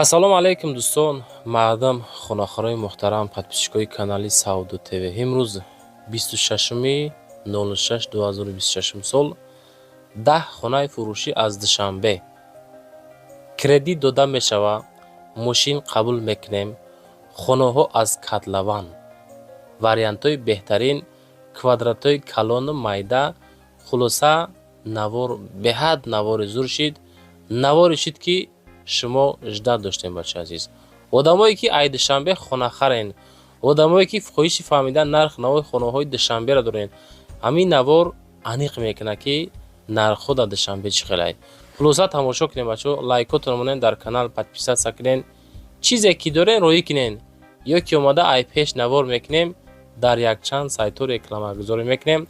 Ассалому алайкум, дӯстон, мардам, хонахорои муҳтарам, подписчикои канали Савдо ТВ. Имрӯз 26.06.2026 сол 10 хонаи фурӯшӣ аз Душанбе. Кредит дода мешавад, мошин қабул мекунем, хонаҳо аз котлован. Вариантҳои беҳтарин, квадратҳои калону майда, хулоса, навор беҳад навори зур шид, наворе шид, ки шумо ждать доштем, бачаи азиз. Одамое ки ай Душанбе хонахарен, одамое ки хоҳиши фаҳмидан нарх навои хонаҳои Душанберо дорен, ҳамин навор аниқ мекунад, ки нархҳо дар Душанбе чӣ хелай. Хулоса, тамошо кунем, бачаҳо, лайкотонро монен, дар канал подписаться кунен, чизе ки дорен, роҳӣ кунен, ё ки омада ай пеш навор мекунем, дар якчанд сайтҳо рекламагузорӣ мекунем.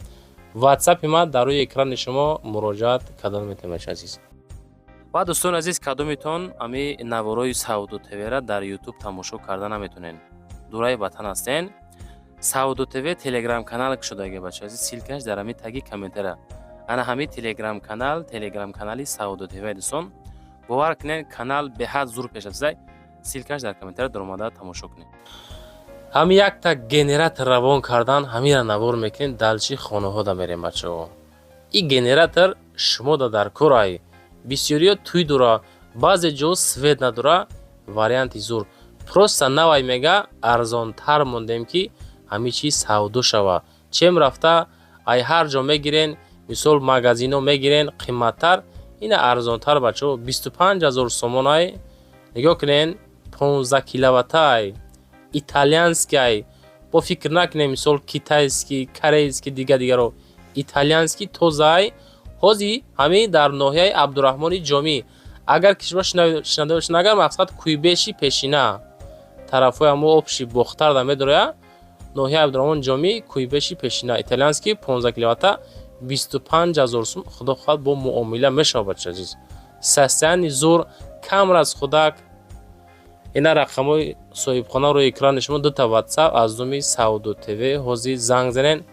Ватсапи ман дар рӯи экрани шумо, муроҷиат кардан метавонед, бачаи азиз. Ва дӯстони азиз, кадомитон ами наворои Савдо ТВра дар Ютуб тамошо карда наметонен, дураи ватан ҳастен, Савдо ТВ телеграм канал кушодаги, бачаи азиз, ссылкаш дар ҳами таги комментара. Ана ҳами телеграм канал, телеграм канали Савдо ТВ. Дӯстон, бовар кунед, канал беҳад зур пеш рафтаи, ссылкаш дар комментара, даромада тамошо кунед. Ҳами якта генератор равон кардан, ҳамира навор мекунем, дальше хонаҳо да мерем, бачаҳо. И генератор шумо да дар корай, бисёриё тӯй дора, баъзе ҷо свет надора, варианти зур. Просто навай мега, арзонтар мондем, ки ҳамин чиз савдо шава. Чем рафта ай ҳар ҷо мегирен, мисол, магазино мегирен қимматтар, ина арзонтар, бачаҳо, 25 000 сомонай. Нигоҳ кунен, 15 киловаттай, итальянскай. Бо фикр накунем, мисол, китайский, корейский, дига дигаро, итальянский, тозаай. Ҳозир ҳамин дар ноҳияи Абдураҳмони Ҷомӣ, агар ки шумо шинада бошед, агар мақсад Кӯйбеши пешина, тарафҳои ҳамо обши Бохтарда медороя, ноҳияи Абдураҳмони Ҷомӣ, Кӯйбеши пешина, итальянский 15 киловатта, 25 000 сум. Худо хоҳад, бо муомила мешавад, бача азиз. Состояние зур, кам расходак. Ина рақамҳои соҳибхона рӯи экрани шумо, дута ватсап аз номи Савдо ТВ, ҳозир занг занен.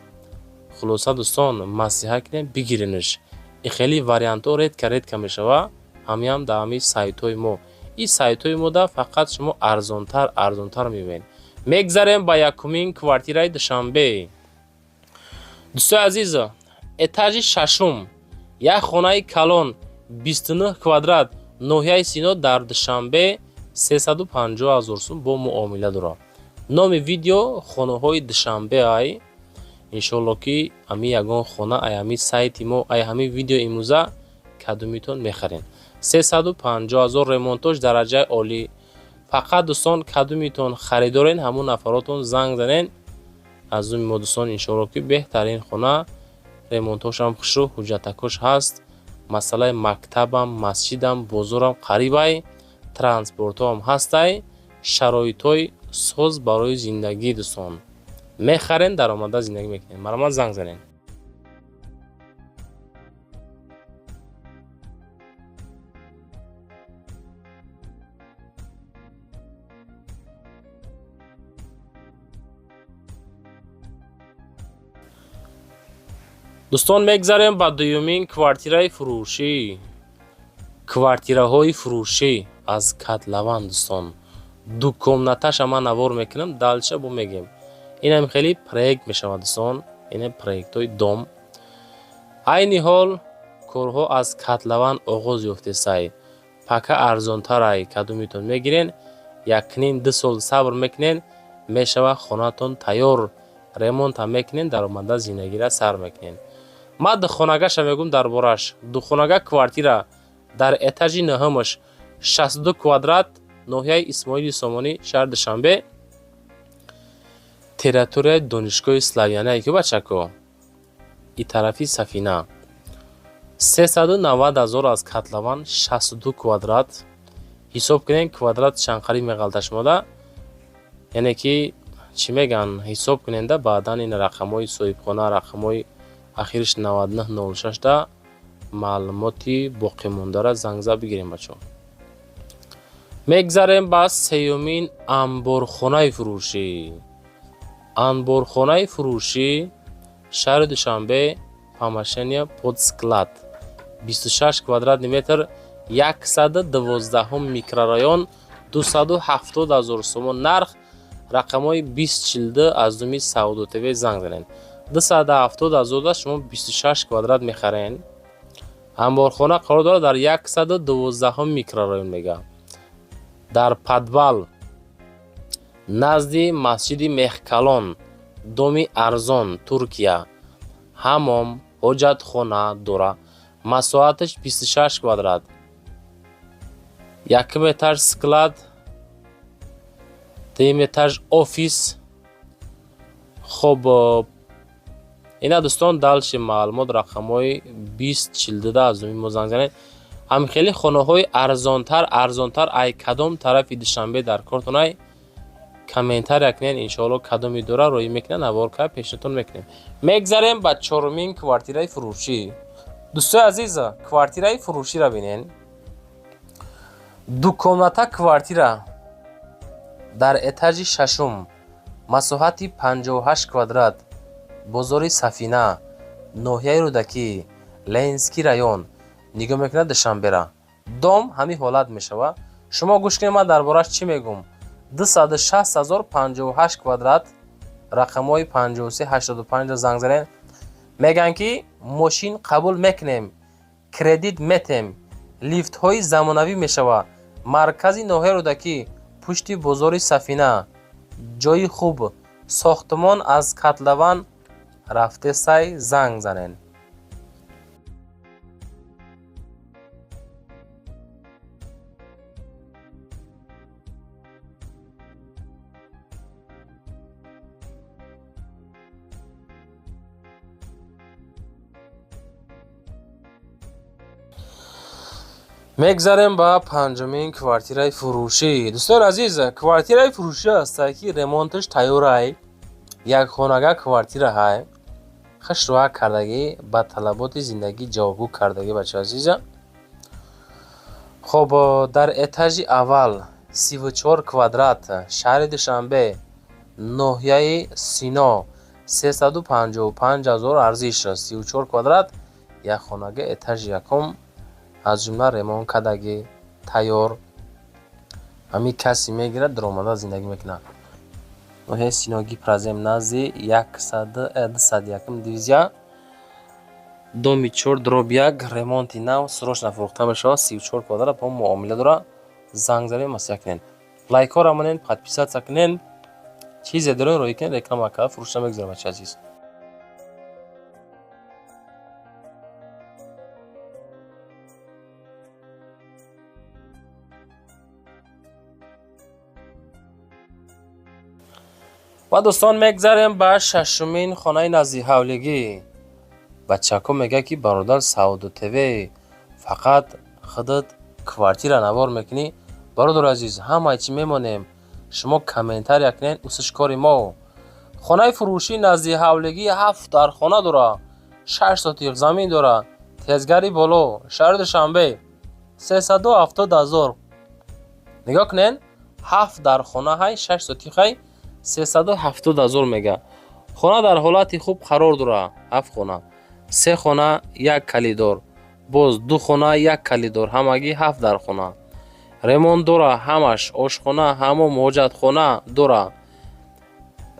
Хулоса, дӯстон, маслиҳат кунем, бигиренаш. И хеле вариантҳо редко редко мешава. Ҳамиам дар ҳамин сайтҳои мо, ин сайтҳои мо да фақат шумо арзонтар, арзонтар мебинед. Мегзарем ба якумин квартираи Душанбе. Дӯстои азиз, этажи шашум, як хонаи калон, 29 квадрат, ноҳияи Сино, дар Душанбе, 350 000 сум, бо муомила дорад. Номи видео хонаҳои Душанбе ай. Иншоалло, ки ҳамин ягон хона ай ҳамин сайти мо, ай ҳамин видео имрӯза кадомитон мехарем. 350 000, ремонтош дараҷаи олӣ. Фақат, дӯстон, кадомитон харидорен, ҳамун нафаротон занг занен аз номи мо. Дӯстон, иншоалло, ки беҳтарин хона, ремонтошам хушрӯ, ҳуҷҷатакош ҳаст, масъалаи мактабам, масҷидам, бозорам қарибай, транспортҳоам ҳастай, шароитҳои соз барои зиндагӣ. Дӯстон, мехарен, даромада зиндагӣ мекунем. Марҳамат, занг занед. Дӯстон, мегзарем ба дуюмин квартираи фурӯшӣ, квартираҳои фурӯшӣ аз котлован. Дӯстон, ду комнаташа ман навор мекунам, дальше бо мегем. Инам хеле проект мешавад, дӯстон, ина проектҳои дом. Айни ҳол корҳо аз котлован оғоз ёфтесай, пока арзонтарай. Кадомитон мегирен, якним ду сол сабр мекунен, мешавад хонатон тайёр, ремонтам мекунен, даромада зиндагира сар мекунен. Ман духонагаша мегӯм дар бораш. Духонага квартира дар этажи нӯҳумаш, 62 квадрат, ноҳияи Исмоили Сомонӣ, шаҳри Душанбе, территорияи донишгоҳи Славянае ки, бачако, и тарафи Сафина, 390 000 аз котлован, 62 квадрат. Ҳисоб кунем, квадрат чанқари меғалта шумода, яъне ки чӣ мегӯянд, ҳисоб куненда. Баъдан ин рақамҳои соҳибхона, рақамҳои ахириш 9906 да, маълумоти боқимондара зангза бигирем, бачаҳо. Мегзарем ба сеюмин анборхонаи фурӯшӣ. Анборхонаи фурӯшӣ, шаҳри Душанбе, помещение под склад, 26 квадратный метр, 112-ум микрорайон. 270 ҳазор сомон нарх. Рақамҳои 2042 аз думи Савдо ТВ занг занед. 270 ҳазорда шумо 26 квадрат мехарен. Амборхона қарор дорад дар 112 микрорайон, мега, дар подвал, назди масҷиди Мехкалон, доми арзон, Туркия. Ҳамом, ҳоҷатхона дора. Масоҳаташ 26 квадрат. Якум этаж склад, дуюм этаж офис. Хоб, ина, дӯстон, дальше маълумот рақамҳои 2042 аз думи мо занг занед. Ҳамхели хонаҳои арзонтар, арзонтар ай кадом тарафи Душанбе дар кортонай, комментария кунед. Иншоалло, кадоми дора роӣ мекунад, навор кард, пешниҳодтон мекунем. Мегзарем ба чорумин квартираи фурӯшӣ. Дӯстои азиз, квартираи фурӯширо бинен. Дукомната квартира дар этажи шашум, масоҳати 58 квадрат, бозори Сафина, ноҳияи Рӯдакӣ, Ленинский район. Нигоҳ мекунад Душанбера. Дом ҳамин ҳолат мешавад. Шумо гӯш кунед, ман дар борааш чӣ мегӯм. 260 ҳазор, 58 квадрат. Рақамҳои 5385 занг занед. Мегӯянд, ки мошин қабул мекунем, кредит метем, лифтҳои замонавӣ мешавад. Маркази ноҳияи Рӯдакӣ, пушти бозори Сафина, ҷои хуб. Сохтмон аз котлован рафтесай. Занг занед. Мегзарем ба панҷумин квартираи фурӯшӣ. Дӯстони азиз, квартираи фурӯшӣ ҳастае, ки ремонташ тайёрай. Якхонага квартира ҳай, хушрӯа кардагӣ, ба талаботи зиндагӣ ҷавобгӯ кардагӣ, бачаи азиза. Хоб, дар этажи аввал, 34 квадрат, шаҳри Душанбе, ноҳияи Сино, 355 ҳазор арзиш. 34 квадрат, якхонага, этажи якум, аз ҷумла ремонт кардагӣ, тайёр. Ҳамин касе мегирад, даромада зиндагӣ мекунад. Ноҳияи Сино, Гипрозем, назди 201 дивизия, доми 4/1, ремонти нав, срочно фурӯхта мешавад. 34 квадрат бо муомила дорад. Занг занед, маслиҳат кунед. Лайкҳоро монед, подписаться кунед. Чизе доред, роӣ кунед, реклама карда, фурӯшта мегузорем, бачаи азиз. Ва, дӯстон, мегзарем ба шашумин хонаи наздиҳавлигӣ. Бачако мегӯяд, ки бародар Савдо ТВ, фақат худат квартира навор мекунӣ. Бародари азиз, ҳамаи чӣ мемонем, шумо комментария кунед, усиш кори мо. Хонаи фурӯшии наздиҳавлигӣ ҳафт дархона дорад, шаш сотиқ замин дорад, тезгари боло, шаҳри Душанбе, 370 ҳазор. Нигоҳ кунед, ҳафт дархона ҳай, шаш сотиқай, 370 ҳазор мега. Хона дар ҳолати хуб қарор дорад. Ҳафт хона, се хона, як калидор, боз ду хона, як калидор, ҳамагӣ ҳафт дархона. Ремонт дора ҳамаш, ошхона, ҳамом, ҳоҷатхона дора.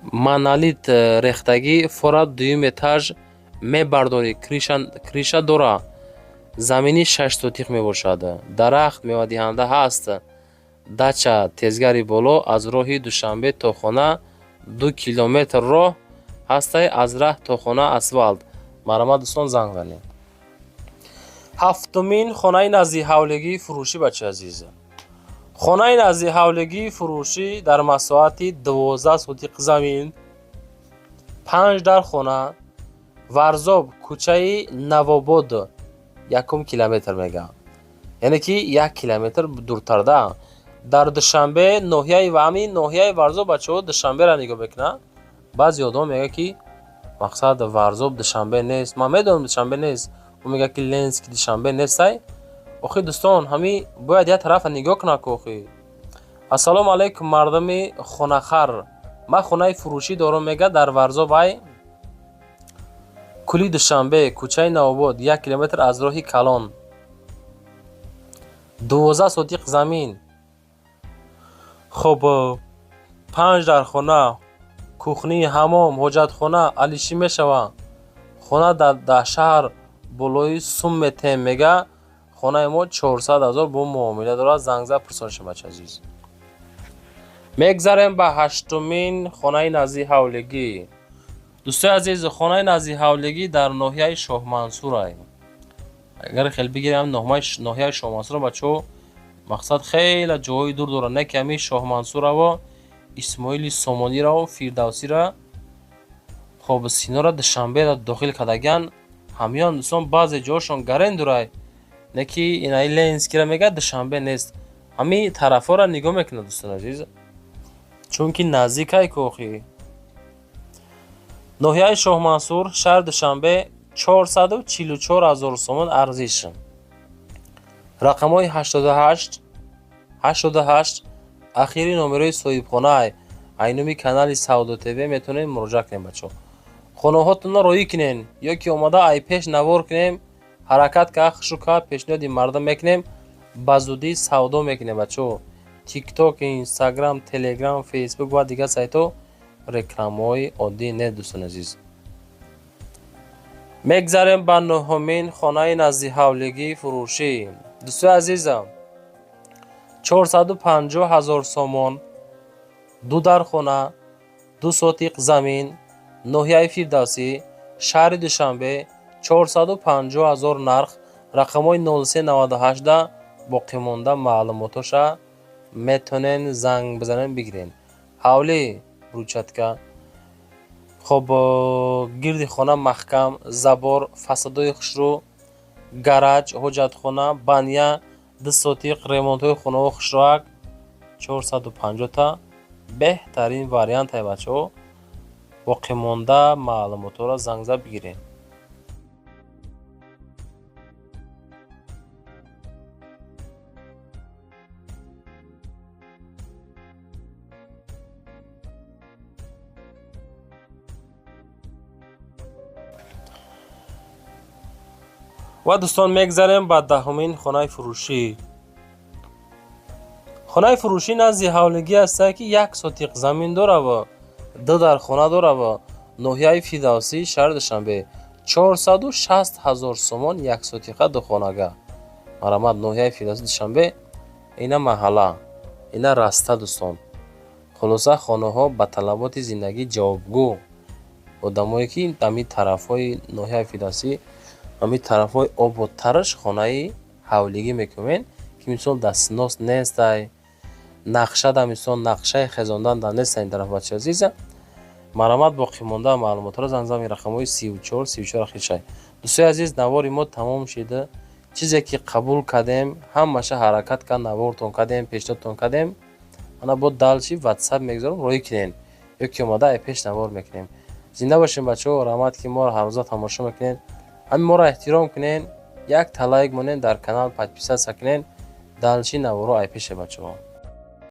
Монолит рехтагӣ, фора дуюм этаж мебардорӣ, крыша дора. Замини шаш сотиқ мебошад. Дарахт мевадиҳанда ҳаст. Дача тезгари боло, аз роҳи Душанбе то хона 2 километр роҳ ҳастай, аз раҳ то хона асфалт. Марҳамат, дӯстон, занг занед. Ҳафтумин хонаи наздиҳавлигии фурӯшӣ, бачаи азиз. Хонаи наздиҳавлигии фурӯшӣ дар масоҳати 12 сотиқ замин, панҷ дар хона, Варзоб, кӯчаи Навобод, якум километр мега, яъне ки 1 километр дуртарда, дар Душанбе, ноҳияи ва ҳамин ноҳияи Варзоб. Бачаҳо Душанберо нигоҳ мекунанд. Баъзе одамон мегӯяд, ки мақсад Варзоб Душанбе нест. Ман медонам, Душанбе нест. Ӯ мегӯяд, ки Ленинский Душанбе нестай. Охи, дӯстон, ҳамин бояд як тарафа нигоҳ кунад ку охи. Ассалому алайкум, мардуми хонахар, ман хонаи фурӯшӣ дорам, мега, дар Варзоб, ай кули Душанбе, кӯчаи Навобод, 1 километр аз роҳи калон, 12 сотиқ замин. Хоб, 5 дар хона, кухни, ҳамом, ҳоҷатхона алишӣ мешава. Хона дар шаҳр болои сум метем мега. Хонаи мо 400 000 бо муомила дорад. Занг зад пурсон шава, бача азиз. Мегзарем ба ҳаштумин хонаи назди ҳавлигӣ. Дӯстои азиз, хонаи назди ҳавлигӣ дар ноҳияи Шоҳмансурай. Агар хел бигирем ноҳияи Шоҳмансура, бачаҳо, мақсад хеле ҷойҳои дур дорад. Не ки ҳамин Шоҳмансураво, Исмоили Сомонираво, Фирдавсира, хоб, Синора, Душанберо дохил кардагиан. Ҳамён дӯстон баъзе ҷоҳошон гарен дурай. Не ки инаи Ленинскира мега Душанбе нест. Ҳамин тарафҳоро нигоҳ мекунад, дӯстони азиз. Чунки наздикай кохи. Ноҳияи Шоҳмансур, шаҳри Душанбе, 444 000 сомон арзиш. Рақамҳои 88 88 ахири номерои соҳибхонаай. Айнуми канали Савдо ТВ метавонед муроҷиат кунед, бачаҳо. Хонаҳотонро роӣ кунен ё ки омада ай пеш навор кунем, ҳаракат ка, хушу ка, пешниҳоди мардум мекунем, ба зудӣ савдо мекунем, бачаҳо. TikTok, Instagram, Telegram, Facebook ва дигар сайтҳо рекламаҳои оддӣ не, дӯстони азиз. Мегзарем ба нӯҳумин хонаи назди ҳавлигии фурӯшӣ. Дӯстои азизам, 450 000 сомон, 2 дархона, 2 сотиқ замин, ноҳияи Фирдавсӣ, шаҳри Душанбе, 450 000 нарх, рақамҳои 0398 боқимонда маълумотоша метавонен занг бизанен бигирен. Ҳавлӣ брусчатка, хоб, гирди хона маҳкам, забор, фасадҳои хушрӯ, гараж, ҳоҷатхона, баня, 2 сотиқ, ремонтҳои хонаҳо хушроак, 450 та беҳтарин вариантай, бачаҳо. Боқимонда маълумотҳоро занг зад бигирен. Ва дӯстон, мегзарем ба даҳумин хонаи фурӯшӣ. Хонаи фурӯшӣ назди ҳавлигӣ ҳастае, ки 1 сотиқ замин дорава, 2 дархона дорава, ноҳияи Фирдавсӣ, шаҳри Душанбе, 460 000 сомон 1 сотиқа духонага. Марамат, ноҳияи Фирдавсӣ, Душанбе, ина маҳалла, ина раста, дӯстон. Хулоса, хонаҳо ба талаботи зиндагӣ ҷавобгӯ. Одамое ки ҳамин тарафҳои ноҳияи Фирдавсӣ, ҳамин тарафҳои ободтараш хонаи ҳавлигӣ мекунем, ки мисол дастнос нестай, нақша да мисол нақшаи хезондан да нестай ин тараф, бачаи азиза. Марамат, боқимонда маълумотҳоро занг занед рақамҳои 34 34 ахиршай. Дӯстои азиз, навори мо тамом шида. Чизе ки қабул кардем, ҳамаша ҳаракат кард, навортон кардем, пешниҳодтон кардем. Ана бо дальше WhatsApp мегузорам, роӣ кунен ё ки омада ай пеш навор мекунем. Зинда бошем, бачаҳо, раҳмат ки моро ҳаррӯза тамошо мекунед. Ҳамин моро эҳтиром кунен, як та лайк монен, дар канал подписаться кунен, дальше наворо ай пеше, бачаҳо.